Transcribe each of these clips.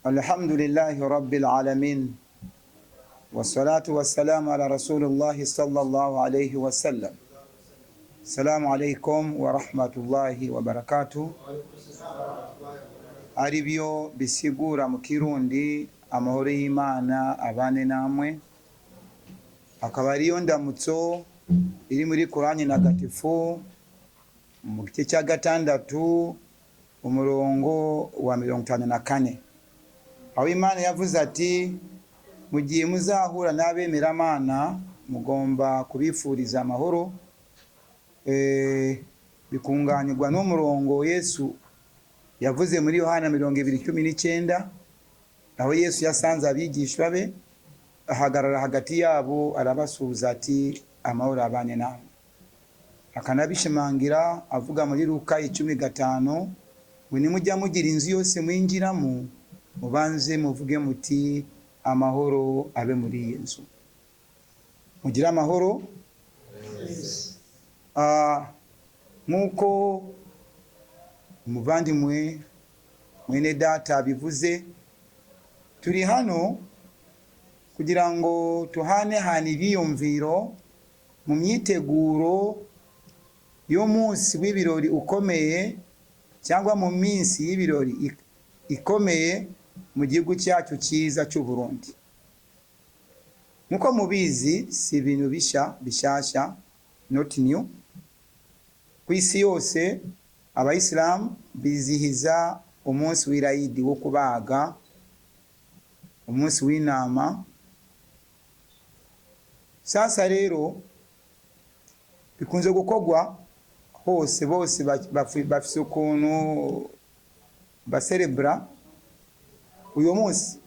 Alhamdulillahi rabbil alamin wassalatu wassalamu ala rasulillahi sallallahu alayhi wasallam. Assalamu alaikum wa rahmatullahi wa barakatuh. Aribyo bisigura mu Kirundi amahoro y'Imana abane namwe, akaba ariyo ndamutso iri muri Kurani ntagatifu mu gice cya gatandatu umurongo wa 54, aho Imana yavuze ati: "Mu gihe muzahura n'abemeramana mugomba kubifuriza amahoro." Bikunganirwa n'umurongo Yesu yavuze muri Yohana 20:19, aho Yesu yasanze abigishwa be, ahagarara hagati yabo, arabasuhuza ati: "Amahoro abane namwe." Akanabishimangira avuga muri Luka 10:5 ngo: "Nimujya mugira inzu yose mwinjiramo, mubanze muvuge muti: 'Amahoro abe muri iyi nzu.'" Mugire amahoro. Nk'uko umuvandimwe mwene data bivuze, turi hano kugira ngo tuhanehane ibyiyumviro mu myiteguro y'umunsi w'ibirori ukomeye, cyangwa mu minsi y'ibirori ikomeye mu gihugu cyacu cyiza cy'u Burundi. Nk'uko mubizi, si ibintu bishya bishyashya, not new. Ku isi yose Abayisilamu bizihiza umunsi w'irayidi wo kubaga umunsi w'intama. Sasa rero bikunze gukorwa hose, bose bafise ukuntu baserebura uyu munsi.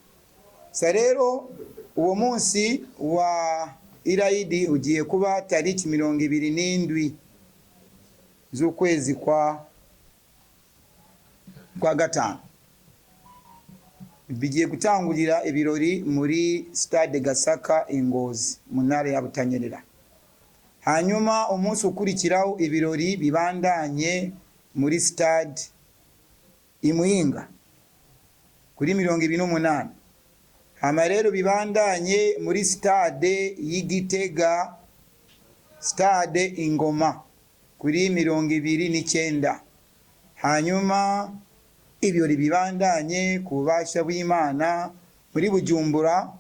Sa rero uwo munsi wa irayidi ugiye kuba tariki 27 z'ukwezi kwa gatanu. Bigiye gutangurira ibirori muri Stade Gasaka i Ngozi mu ntara ya Butanyerera, hanyuma umunsi ukurikiraho ibirori bibandanye muri stade i Muyinga kuri 28. Hama rero bibandanye muri stade y'i Gitega, stade Ingoma, kuri 29. Hanyuma ibirori bibandanye ku bubasha bw'Imana muri Bujumbura,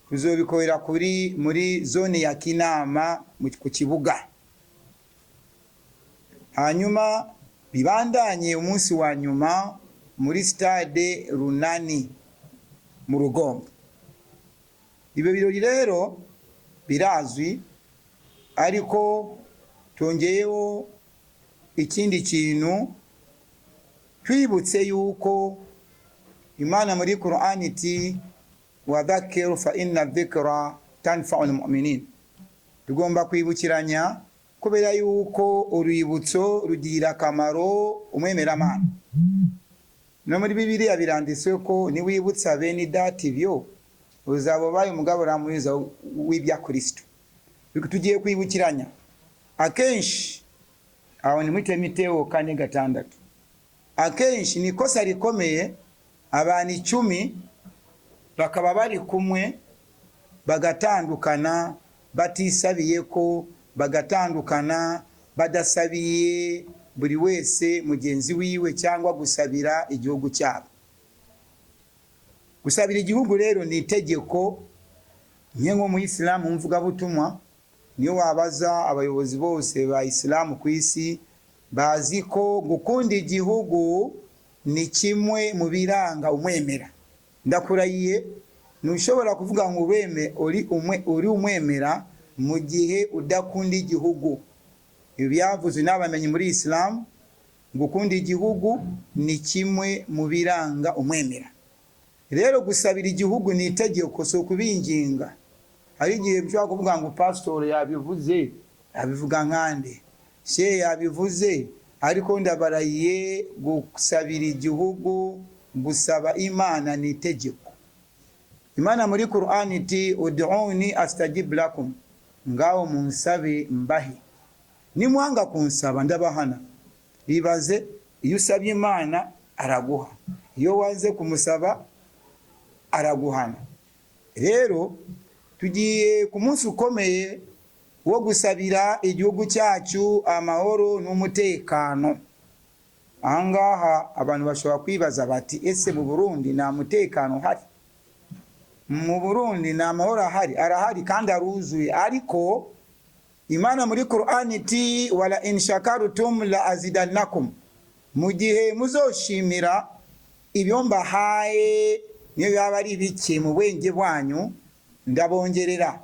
tuzobikorera kuri muri zone ya Kinama ku kibuga. Hanyuma bibandanye umunsi wa nyuma muri stade Runani mu Rugombo. Ibyo birori rero birazwi, ariko twongeyeho ikindi kintu, twibutse yuko Imana muri Qur'an iti: "Wadhakiru fa inna dhikra tanfa'u almu'minin." Tugomba kwibukiranya kubera yuko urwibutso rugira akamaro umwemeramana. No muri Bibiliya biranditswe ko niwibutsa bene data ibyo, uzaba ubaye umugabura mwiza w'ibya Kristo. Tugiye kwibukiranya akenshi. Aho ni muri Timoteyo 4:6. Akenshi ni ikosa rikomeye abantu 10 bakaba bari kumwe bagatandukana batisabiye ko, bagatandukana badasabiye buri wese mugenzi wiwe cyangwa gusabira igihugu cyabo. Gusabira igihugu rero ni itegeko. Nke nk'umuyisilamu mvugabutumwa, niyo wabaza abayobozi bose ba isilamu ku isi, bazi ko gukunda igihugu ni kimwe mu biranga umwemera. Ndakurahiye, ntushobora kuvuga ngo ubeme uri umwe uri umwemera mu gihe udakunda igihugu. Ibi byavuzwe n'abamenyi muri isilamu: gukunda igihugu ni kimwe mu biranga umwemera. Rero gusabira igihugu ni itegeko, si ukubinginga. Hari igihe ushobora kuvuga ngo pasitori yabivuze, abivuga nkande, she yabivuze, ariko ndabarahiye, gusabira igihugu, gusaba Imana ni itegeko. Imana muri Qur'an iti: "Ud'uni astajib lakum", ngaho munsabe mbahe, nimwanga kunsaba ndabahana. Ibaze, iyo usabye Imana araguha, iyo wanze kumusaba Araguhana. Rero tugiye ku munsi ukomeye wo gusabira igihugu cyacu amahoro n'umutekano. Ahangaha abantu bashobora kwibaza bati: "Ese mu Burundi nta mutekano uhari? Mu Burundi nta mahoro ahari?" Arahari kandi aruzuye, ariko Imana muri Qur'ani iti: "Wala in shakartum la azidannakum." Mu gihe muzoshimira ibyo mbahaye, niyo yaba ari bike mu bwenge bwanyu, ndabongerera.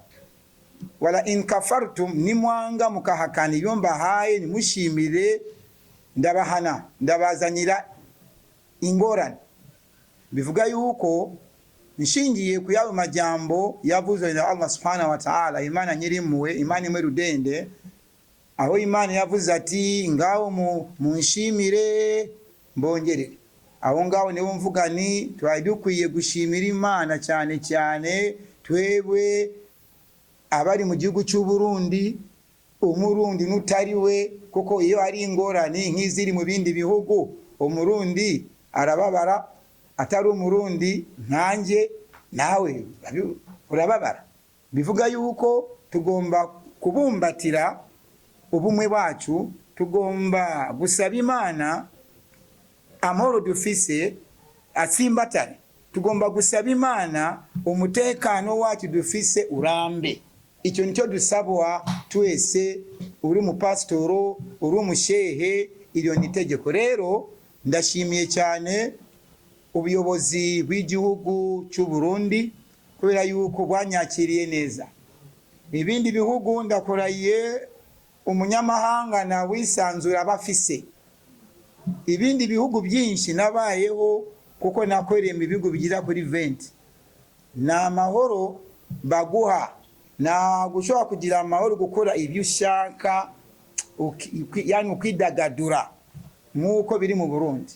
Wala in kafartum, nimwanga mukahakana ibyo mbahaye, nimushimire, ndabahana, ndabazanira ingorane. Bivuga yuko nshingiye ku yayo majambo yavuzwe na Allah subhanahu wa ta'ala, Imana nyirimpuhwe, Imana imwe rudende, aho Imana yavuze ati: "Ngaho munshimire mbongerere." Aho ngaho niho mvuga ni twari dukwiye gushimira Imana cyane cyane twebwe abari mu gihugu cy'u Burundi, Umurundi n'utari we, kuko iyo ari ingorane nk'iziri mu bindi bihugu, Umurundi arababara, atari Umurundi nkanjye nawe urababara. Bivuga yuko tugomba kubumbatira ubumwe bwacu, tugomba gusaba Imana amahoro dufise atsimbatane, tugomba gusaba Imana umutekano wacu dufise urambe. Icyo nicyo dusabwa twese, uri umupasitoro, uri umushehe, iryo ni itegeko. Rero ndashimiye cyane ubuyobozi bw'igihugu cy'u Burundi kubera yuko bwanyakiriye neza. Ibindi bihugu, ndakurahiye, umunyamahanga nawisanzura aba afise. Ibindi bihugu byinshi nabayeho, kuko nakoreye mu bihugu bigera kuri 20, ni amahoro baguha. Ntabwo ushobora kugira amahoro gukora ibyo ushaka, yani ukidagadura nk'uko biri mu Burundi.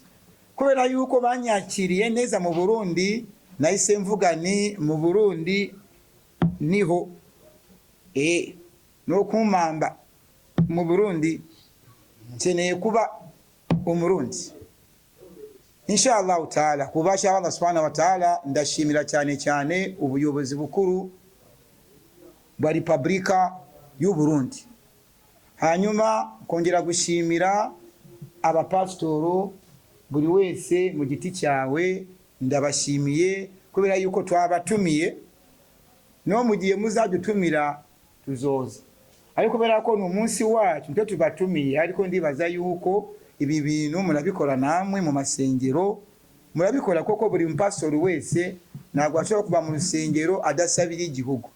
Kubera yuko banyakiriye neza mu Burundi, nahise mvuga ni mu Burundi niho no kumamba mu Burundi, nkeneye kuba Umurundi insha Allahu taala, kubasha Allah subhanahu wa taala. Ndashimira cyane cyane ubuyobozi bukuru bwa Repubulika y'u Burundi, hanyuma kongera gushimira abapasitoro, buri wese mu giti cyawe ndabashimiye kubera yuko twabatumiye. No mu gihe muzadutumira tuzoza, ariko kubera ko ni umunsi wacu nicyo tubatumiye. Ariko ndibaza yuko ibi bintu murabikora namwe mu masengero, murabikora koko. Buri mupasitori wese ntabwo ashobora kuva mu rusengero adasabira igihugu,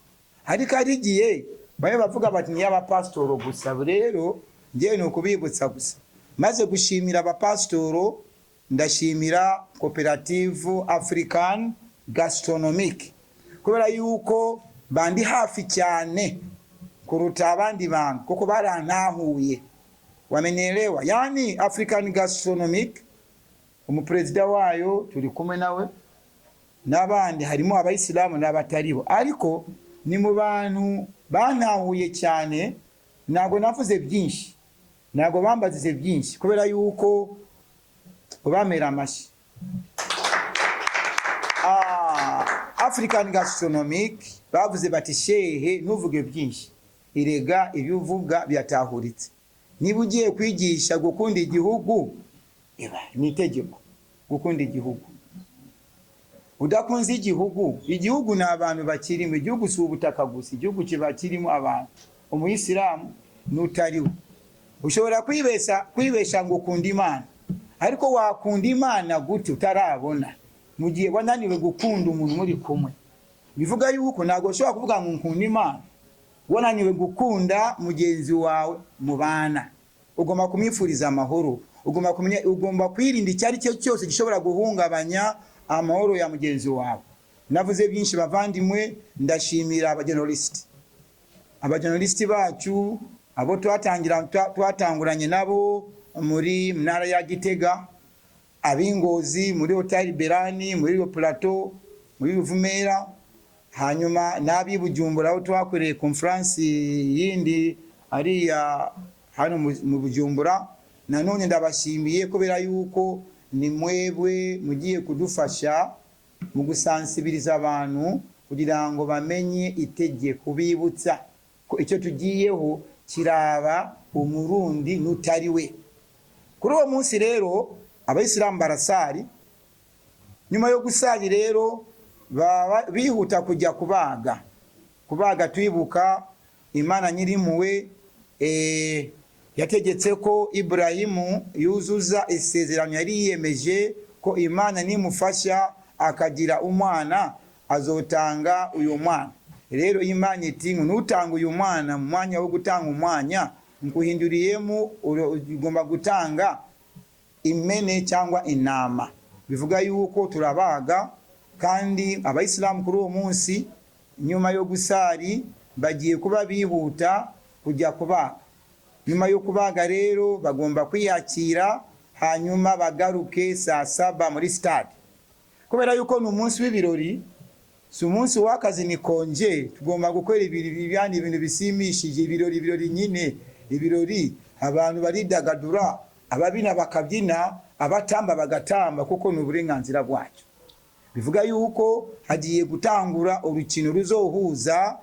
ariko hari igihe bamwe bavuga bati ni abapasitoro gusa. Rero ngewe ni ukubibutsa gusa. Maze gushimira abapasitoro, ndashimira Koperative African Gastronomique kubera yuko bandi hafi cyane kuruta abandi bantu, kuko barantahuye, wamenielewa. Yani African Gastronomique, umuperezida wayo turi kumwe nawe n'abandi, harimo abayisilamu n'abataribo, ariko ni mu bantu bantahuye cyane. Ntabwo navuze byinshi, ntabwo bambazize byinshi, kubera yuko bamera amashyi. African Gastronomic bavuze bati: "Shehe, ntuvuge byinshi, irega ibyo uvuga biratahuritse. Niba ugiye kwigisha gukunda igihugu, eba ni itegeko gukunda igihugu. Udakunze igihugu, igihugu ni abantu bakirimo. Igihugu si ubutaka gusa, igihugu kiba kirimo abantu, umuyisilamu n'utariwe. Ushobora kwibesha ngo ukunda Imana, ariko wakunda Imana gute utarabona, mu gihe wananiwe gukunda umuntu muri kumwe? Bivuga yuko ntabwo ushobora kuvuga ngo nkunda Imana wananiwe gukunda mugenzi wawe mubana. Ugomba kumwifuriza amahoro, ugomba kumenya, ugomba kwirinda icyo ari cyo cyose gishobora guhungabanya amahoro ya mugenzi wawe. Navuze byinshi, bavandimwe. Ndashimira abajournalist bacu, abo twatanguranye nabo muri ntara ya Gitega, ab'Ingozi muri Hotel Berani, muri Plateau, muri Ruvumera, hanyuma n'ab'i Bujumbura aho twakoreye conference yindi ariya hano mu Bujumbura. Nanone ndabashimiye kubera yuko ni mwebwe mugiye kudufasha. mu gusansibiriza abantu kugira ngo bamenye itegeko, bibutsa ko icyo tugiyeho kiraba Umurundi n'utari we. Kuri uwo munsi rero abayisilamu barasari. Nyuma yo gusari rero baba bihuta kujya kubaga. Kubaga twibuka Imana nyirimpuwe yategetse ko Iburahimu yuzuza isezerano yari yiyemeje ko Imana nimufasha akagira umwana azotanga uyu mwana. Rero Imana iti nutanga uyu mwana mu mwanya wo gutanga umwanya nkuhinduriyemo, ugomba gutanga impene cyangwa intama. Bivuga yuko turabaga, kandi abayisilamu kuri uwo munsi nyuma yo gusari bagiye kuba bihuta kujya kubaga. Nyuma yo kubaga rero bagomba kwiyakira, hanyuma bagaruke saa 7 muri stade. Kubera yuko ni umunsi w'ibirori, si umunsi w'akazi, ni congé. Tugomba gukora ibintu ibintu bishimishije, ibirori, ibirori nyine, ibirori. Abantu baridagadura, ababyina bakabyina, abatamba bagatamba, kuko ni uburenganzira bwacu. Bivuga yuko hagiye gutangura urukino ruzohuza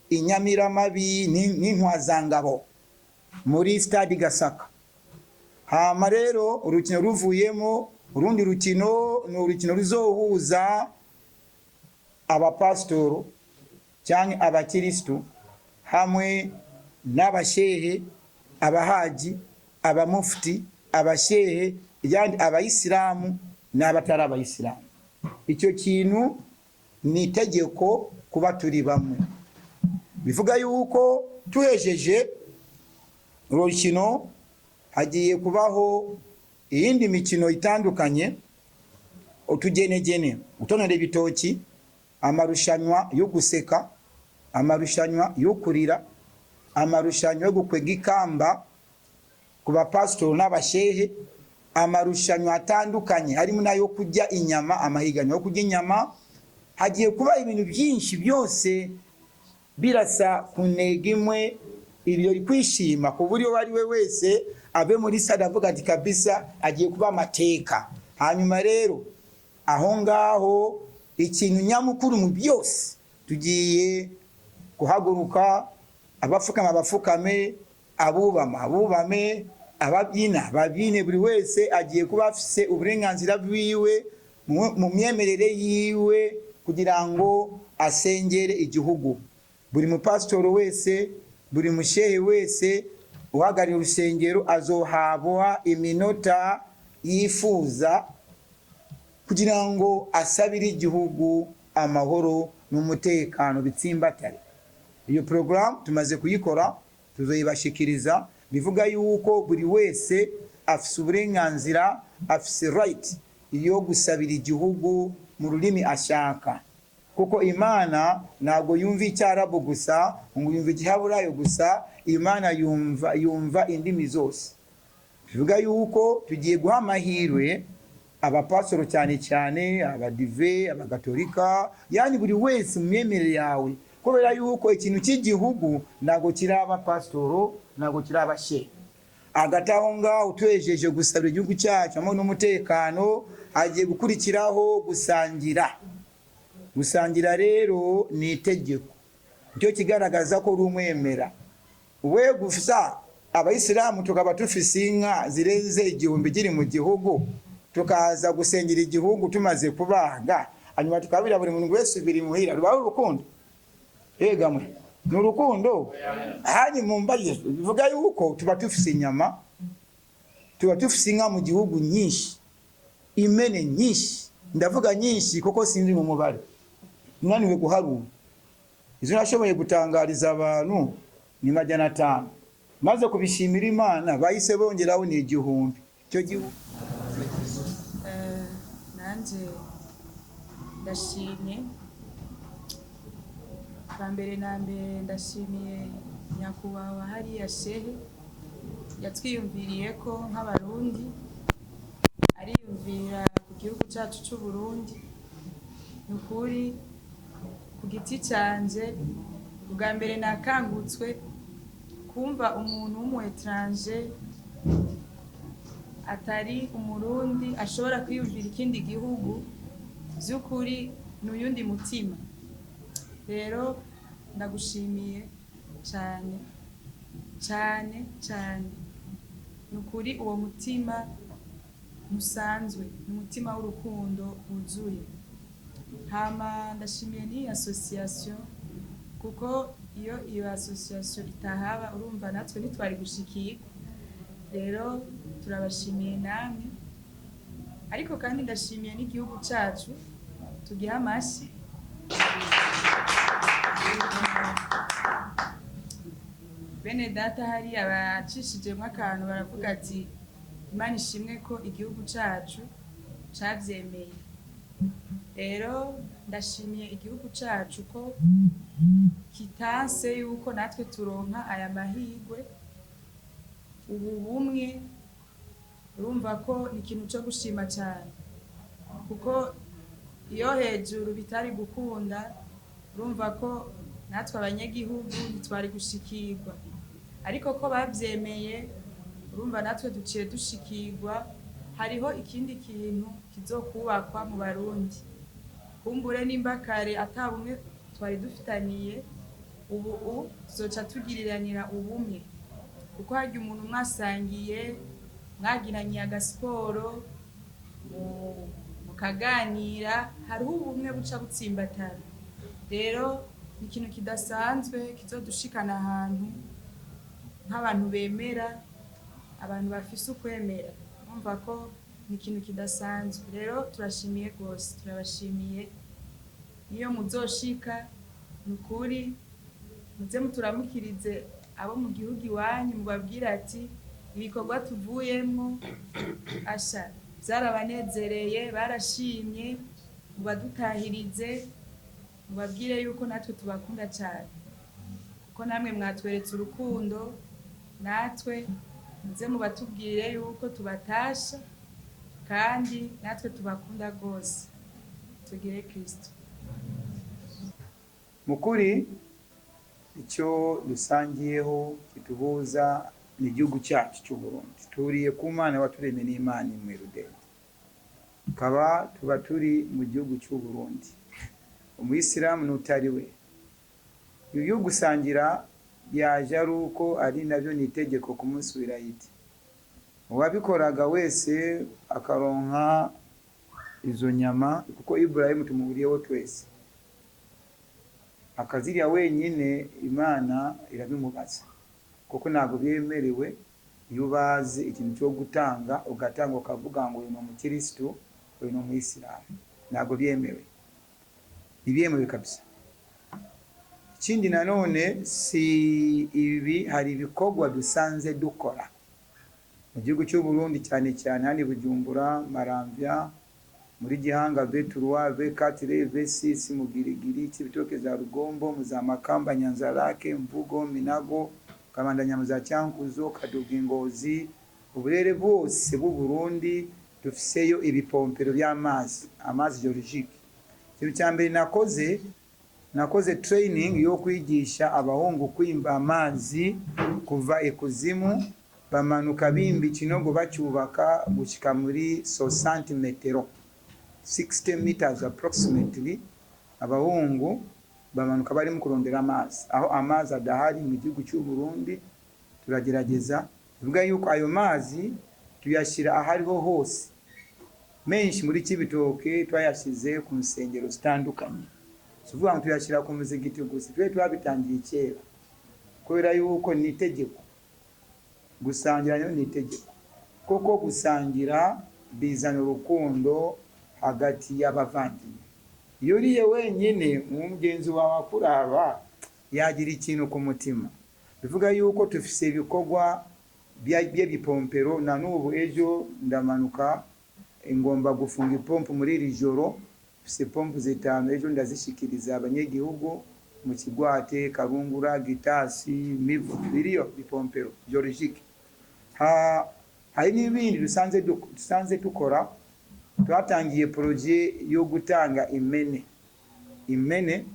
Inyamiramabi n'Intwazangabo muri stade Gasaka. Hama rero urukino ruvuyemo, urundi rukino ni urukino ruzohuza abapasitoro cyangwa abakirisitu hamwe n'abashehe, abahaji, abamufuti, abashehe, yandi abayisilamu n'abatari abayisilamu. Icyo kintu ni itegeko kuba turi bamwe. Bivuga yuko tuhejeje urukino hagiye kubaho iyindi mikino itandukanye: utugenegene, gutonora ibitoki, amarushanwa yo guseka, amarushanwa yo kurira, amarushanwa yo gukwega ikamba ku bapasitori n'abashehe, amarushanwa atandukanye harimo n'ayo kurya inyama, amahiganwa yo kurya inyama. Hagiye kuba ibintu byinshi, byose birasa ku ntego imwe, ibirori, kwishima, ku buryo uwo ari we wese ave muri stade avuga ati kabisa agiye kuba amateka. Hanyuma rero aho ngaho ikintu nyamukuru mu byose, tugiye guhaguruka, abapfukama bapfukame, abubama abubame, ababyina babyine. Buri wese agiye kuba afise uburenganzira bwiwe mu myemerere yiwe kugira ngo asengere igihugu. Buri mupasitori wese, buri mushehe wese uhagarariye urusengero azohabwa iminota yifuza kugira ngo asabire igihugu amahoro n'umutekano bitsimbatare. Iyo porogaramu tumaze kuyikora, tuzoyibashikiriza. Bivuga yuko buri wese afise uburenganzira, afise right yo gusabira igihugu mu rurimi ashaka, kuko Imana ntabwo yumva Icyarabu gusa, ngo yumva Igihaburayo gusa. Imana yumva indimi zose. Bivuga yuko tugiye guha amahirwe abapasoro, cyane cyane abadive, abagatolika, yani buri wese mu myemerere yawe, kubera yuko ikintu cy'igihugu ntabwo kiri abapasitoro, ntabwo kiri abashehe. Hagati aho ngaho twejeje gusabira igihugu cyacu hamwe n'umutekano, hagiye gukurikiraho gusangira. Gusangira rero ni itegeko, nicyo kigaragaza ko uri umwemera. We gusa abayisilamu tukaba tufise inka zirenze 1000 ziri mu gihugu, tukaza gusengera igihugu tumaze kubaga, hanyuma tukabira buri muntu wese ibiri muhira, ruba ari urukundo? Egamwe, ni urukundo? Hanyuma mumbaye, bivuga yuko tuba tufise inyama, tuba tufise inka mu gihugu nyinshi, imene nyinshi. Ndavuga nyinshi kuko sinzi mu mubare, naniwe guharura. Izo nashoboye gutangariza abantu ni 500. Maze kubishimira Imana, bahise bongeraho ni 1000. Icyo gihugu Nanje ndashimye. Bwa mbere na mbere ndashimiye nyakubahwa hariya shehe yatwiyumviriye ko nk'Abarundi, ariyumvira ku gihugu cyacu cy'u Burundi. Ni ukuri ku giti canje, ubwa mbere nakangutswe kumva umuntu w'umu étranger atari Umurundi ashobora kwiyumvira ikindi gihugu. By'ukuri ni uyundi mutima. Rero ndagushimiye cyane cyane cyane. Ni ukuri uwo mutima ntusanzwe, ni umutima w'urukundo wuzuye. Hama ndashimiye n'iyi association, kuko iyo iyo association itahaba, urumva natwe ntitwari gushikirwa. Rero turabashimiye namwe, ariko kandi ndashimiye n'igihugu cyacu, tugihe amashyi. Bene data hariya bacishijemo akantu, baravuga ati: "Imana ishimwe ko igihugu cyacu cabyemeye." Rero ndashimiye igihugu cyacu ko kitanse yuko natwe turonka aya mahirwe, ubu bumwe. Urumva ko ni ikintu cyo gushima cyane, kuko iyo hejuru bitari gukunda, urumva ko natwe abanyagihugu ntitwari gushikirwa. Ariko ko babyemeye, urumva natwe duciye dushikirwa. Hariho ikindi kintu kizokubakwa mu Barundi. Kumbure nimba kare ata bumwe twari dufitaniye, ubu tuzoca tugiriranira ubumwe, kuko harya umuntu mwasangiye, mwagiranye agasiporo, mukaganira, hariho ubumwe buca butsimbatara. Rero ni ikintu kidasanzwe kizodushikana ahantu nk'abantu bemera, abantu bafise ukwemera. Urumva ko ni ikintu kidasanzwe. Rero turashimiye rwose, turabashimiye. Niyo muzoshika, ni ukuri muze muturamukirize abo mu gihugu iwanyu, mubabwire ati: "Ibikorwa tuvuyemwo asha byarabanezereye, barashimye." Mubadutahirize, mubabwire yuko natwe tubakunda cyane, kuko namwe mwatweretse urukundo. Natwe muze mubatubwire yuko tubatasha kandi natwe tubakunda rwose. Tugire Kristo. Mu kuri, icyo dusangiyeho kituhuza ni igihugu cyacu cy'u Burundi. Turiye ku Mana waturemye, n'Imana imwe rudende, tukaba tuba turi mu gihugu cy'u Burundi. Umuyisilamu n'utari we, ibyo gusangira yaje ari uko ari nabyo ni itegeko ku munsi w'irayidi. Uwabikoraga wese akaronka izo nyama, kuko Iburahimu tumuhuriyeho twese, akazirya wenyine, Imana irabimubaza, kuko ntabwo byemerewe. Iyo ubazi ikintu cyo gutanga, ugatanga ukavuga ngo uyu ni umukirisitu, uyu ni umuyisilamu, ntabwo byemewe, ntibyemewe kabisa. Ikindi nanone, si ibi, hari ibikorwa dusanze dukora mu gihugu cy'u Burundi, cyane cyane hano i Bujumbura, Maramvya, muri Gihanga, V3, V4, V6, mu Girigiri, Cibitoke, za Rugombo, mu za Makamba, Nyanzarake, Mvugo, Minago, Kabandanya, mu za Cyankuzo, Kaduga, Ngozi, uburere bwose bw'u Burundi dufiseyo ibipompero by'amazi, amazi géologique. Ikintu cya mbere nakoze training yo kwigisha abahungu kwimba amazi kuva ikuzimu, bamanuka bimba ikinogo, bacyubaka gushyika muri 60 metero, 60 meters approximately. Abahungu bamanuka barimo kurondera amazi aho amazi adahari mu gihugu cy'u Burundi. Turagerageza bivuga yuko ayo mazi tuyashyira ahariho hose. Menshi muri Cibitoke twayashyize ku nsengero zitandukanye, si ukuvuga ngo tuyashyira ku muzigiti gusa. Twe twabitangiye kera, kubera yuko ni itegeko. Gusangira nayo ni itegeko, kuko gusangira bizana urukundo hagati y'abavandimwe. Iyo uriye wenyine, mugenzi wawe akuraba yagira ikintu ku mutima. Bivuga yuko tufise ibikorwa by'ibipompero. Na n'ubu ejo ndamanuka, ngomba gufunga ipompo muri iri joro. Mfise pompo zitanu, ejo ndazishikiriza abanyagihugu mu Kigwate, Karungura, Gitasi, Mivu. Biriyo bipompero géologique. Hari n'ibindi dusanze dukora. Twatangiye projet yo gutanga impene, impene,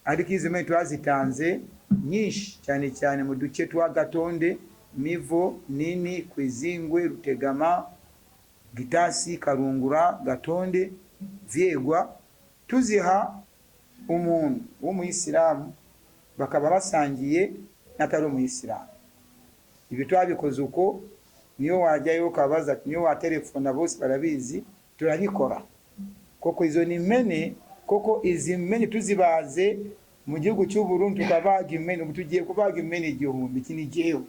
ariko izi mpene twazitanze nyinshi cyane cyane mu duce twa Gatonde, Mivo, Nini, Kwizingwe, Rutegama, Gitasi, Karungura, Gatonde, Vyegwa. Tuziha umuntu w'umuyisilamu bakaba basangiye n'atari umuyisilamu. Ibi twabikoze uko, niyo wajyayo ukabaza, niyo watelefona, bose barabizi, turabikora koko. Izo ni impene koko. Izi mpene tuzibaze mu gihugu cy'u Burundi, tukabaga impene. Ubu tugiye kubaga impene 1000. Iki ni jewe,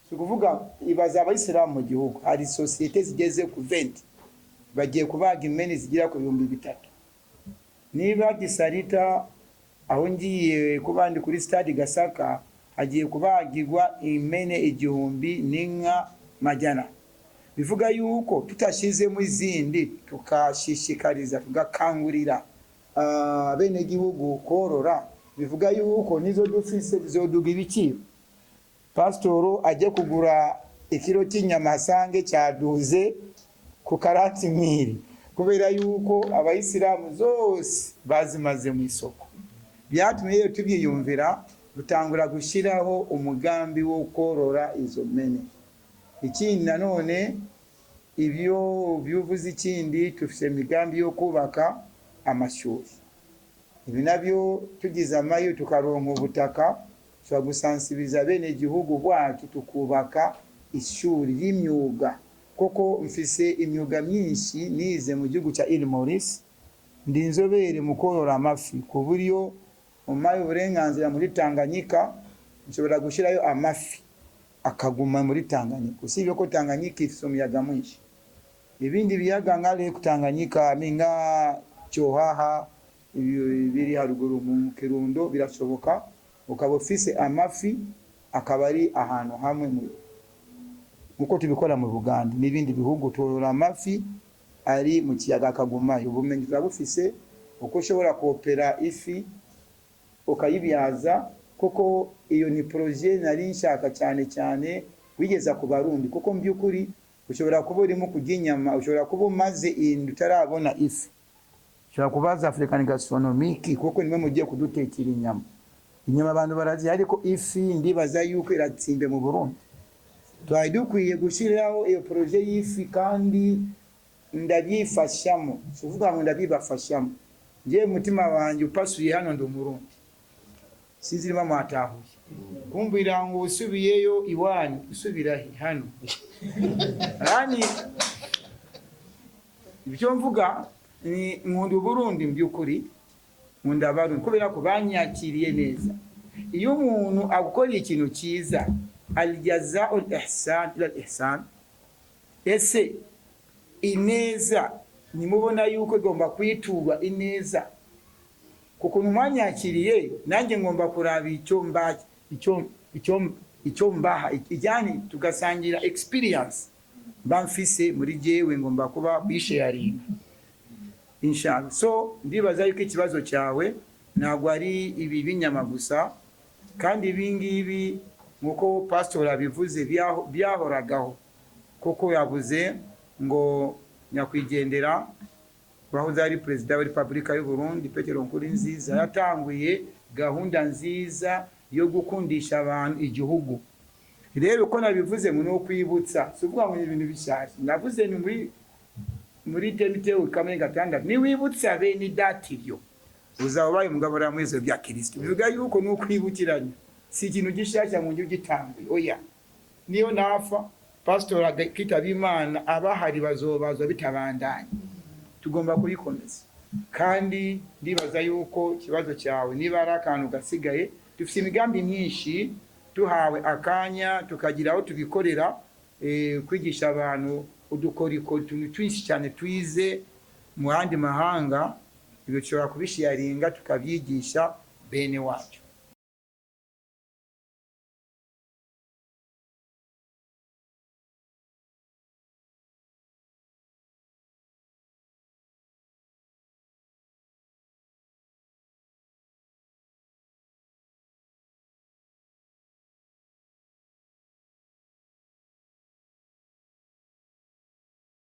si ukuvuga ibaza abayisilamu mu gihugu. Hari sosiyete zigeze ku 20, bagiye kubaga impene zigera ku 3000. Niba Gisarita aho ngiye kuba ndi kuri stade Gasaka, hagiye kubagirwa impene 1000 n'inka majana. Bivuga yuko tutashizemo izindi, tukashishikariza, tugakangurira bene gihugu korora, bivuga yuko nizo dufise zizoduga ibiciro. Pasitoro ajye kugura ikiro cy'inyama asange cyaduze ku karati miri, kubera yuko abayisilamu zose bazimaze mu isoko. Byatumye rero tubyiyumvira, dutangura gushyiraho umugambi wo korora izo mpene. Ikindi nanone, ibyo byuvuze, ikindi dufite imigambi yo kubaka amashuri. Ibi nabyo tugize amahirwe tukaronka ubutaka, tushobora gusansibiza bene gihugu bwacu, tukubaka ishuri ry'imyuga, koko mfise imyuga myinshi nize mu gihugu cya Île Maurice. Ndi inzobere mu korora amafi, ku buryo umpaye uburenganzira muri Tanganyika nshobora gushyirayo amafi akaguma muri Tanganyika, usibye ko Tanganyika ifite umuyaga mwinshi. Ibindi biyaga nka Lake Tanganyika, nka Cyohaha, biri haruguru mu Kirundo, birashoboka ukaba ufise amafi akaba ari ahantu hamwe, nkuko tubikora mu Buganda n'ibindi bihugu, torora amafi ari mu kiyaga akagumayo. Ubumenyi turabufise uko ushobora kopera ifi ukayibyaza. Kuko iyo ni projet nari nshaka cyane cyane wigeza ku Barundi, kuko mu by'ukuri ushobora kuba urimo kurya inyama, ushobora kuba umaze indwi utarabona ifi. Ushobora kubaza African Gastronomique, kuko nimwe mugiye kudutekera inyama. Inyama abantu barazi, ariko ifi ndibaza yuko iratsimbe mu Burundi. Twari dukwiye gushyiraho iyo projet y'ifi, kandi ndabyifashamo, si ukuvuga ngo ndabibafashamo. Ngewe umutima wanjye upasuye hano, ndi Umurundi. Sinzi niba mwatahuye kumbwira ngo usubiyeyo iwanyu, usubira he? Hano yani ibyo mvuga ni nkunda Uburundi mu by'ukuri, nkunda Abarundi kubera ko banyakiriye neza. Iyo umuntu agukoreye ikintu cyiza, aljazau ihsan ila ihsan. Ese ineza nimubona yuko igomba kwiturwa ineza? Kuko mwanyakiriye, nanjye ngomba kuraba icyo mba icyo mbaha ijyane, tugasangira experience mba mfise muri jewe, ngomba kuba bisharinga inshallah. So ndibaza yuko ikibazo cyawe ntabwo ari ibi binyama gusa, kandi ibi ngibi nkuko pastor abivuze byahoragaho, kuko yavuze ngo nyakwigendera wahoze ari perezida wa Repubulika y'u Burundi, Petero Nkurunziza, yatanguye gahunda nziza yo gukundisha abantu igihugu. Rero uko nabivuze ngo ni ukwibutsa, si ukuvuga ngo ni ibintu bishyashya. Navuze ni muri Timoteyo kamwe gatandatu: niwibutsa bene data ibyo, uzaba ubaye umugabo uramwizo bya Kristo. Bivuga yuko ni ukwibukiranya, si ikintu gishyashya ngo njye ugitanguye, oya. Niyo nafa, pastor akitaba Imana, abahari bazobazwa bitabandanye. Tugomba kubikomeza. Kandi ndibaza yuko ikibazo cyawe, niba ari akantu gasigaye, dufite imigambi myinshi. Tuhawe akanya tukagira aho tubikorera, kwigisha abantu udukorikori, utuntu twinshi cyane twize mu yandi mahanga, ibyo dushobora kubisharinga tukabyigisha bene wacu.